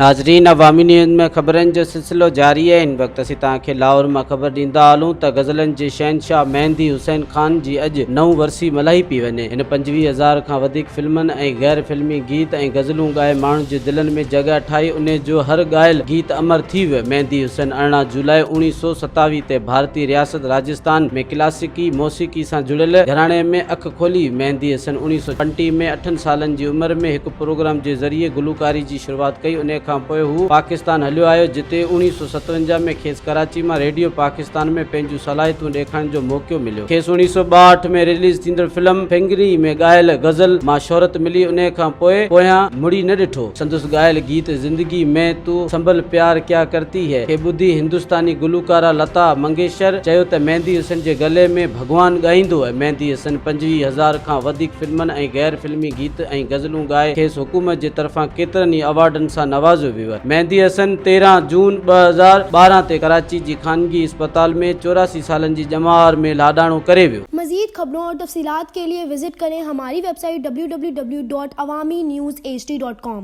ناظرين عوامي نيوز ۾ خبرن جو سلسلو جاري آهي هن وقت اسين توهان کي لاهور مان خبر ڏيندا هلون ته غزلن جي شهنشاهه مهندي حسين خان جي اڄ نئون ورسي ملهائي پئي وڃي هن 25 هزار کان وڌيڪ فلمن ۽ غير فلمي گيت ۽ غزلون ڳائي ماڻهن جي دلن ۾ جڳهه ٺاهي انهي جو هر ڳايل گيت امر ٿي ويو مهندي حسين 18 جولاء 1927 تي ڀارتي رياست راجستان ۾ ڪلاسيڪي موسيقي سان جڙيل گهراڻي ۾ اک کولي. مهندي حسن 1935 ۾ اٺن سالن جي عمر ۾ هڪ پروگرام جي ذريعي گلوڪاري جي شروعات ڪئي. انهيء کان پوء هو پاڪستان هليو آيو، جتي 1957 ۾ کيس ڪراچي مان ريڊيو پاڪستان ۾ پنهنجون صلاحيتون ڏيکارڻ جو موقعو مليو. کيس 1962 ۾ رليز ٿيندڙ فلم فنگري ۾ ڳايل غزل مان شهرت ملي. انهيء کان پوء پويان مڙي نه ڏٺو. سندس ڳايل گيت زندگي مين تو سنڀل پيار ڪيا ڪرتي هي کي ٻڌي هندستاني گلوڪاره لتا منگيشر چيو ته مهندي حسن جي گلي ۾ ڀڳوان ڳائيندو ۽ مهندي حسن 25 هزار کان وڌيڪ فلمن ۽ غير فلمي گيت ۽ غزلون ڳائي کيس حڪومت جي طرفان ڪيترن ئي اوارڊن سان نوازيو ويو. مهندي حسن 13 جون 2012 تي ڪراچي جي خانگي اسپتال ۾ 84 سالن جي ڄمار ۾ لاڏاڻو ڪري ويو. مزيد خبرون اور تفصيلات کے لئے وزٽ ڪرين ھماري web site www.awamiNewsHD.com.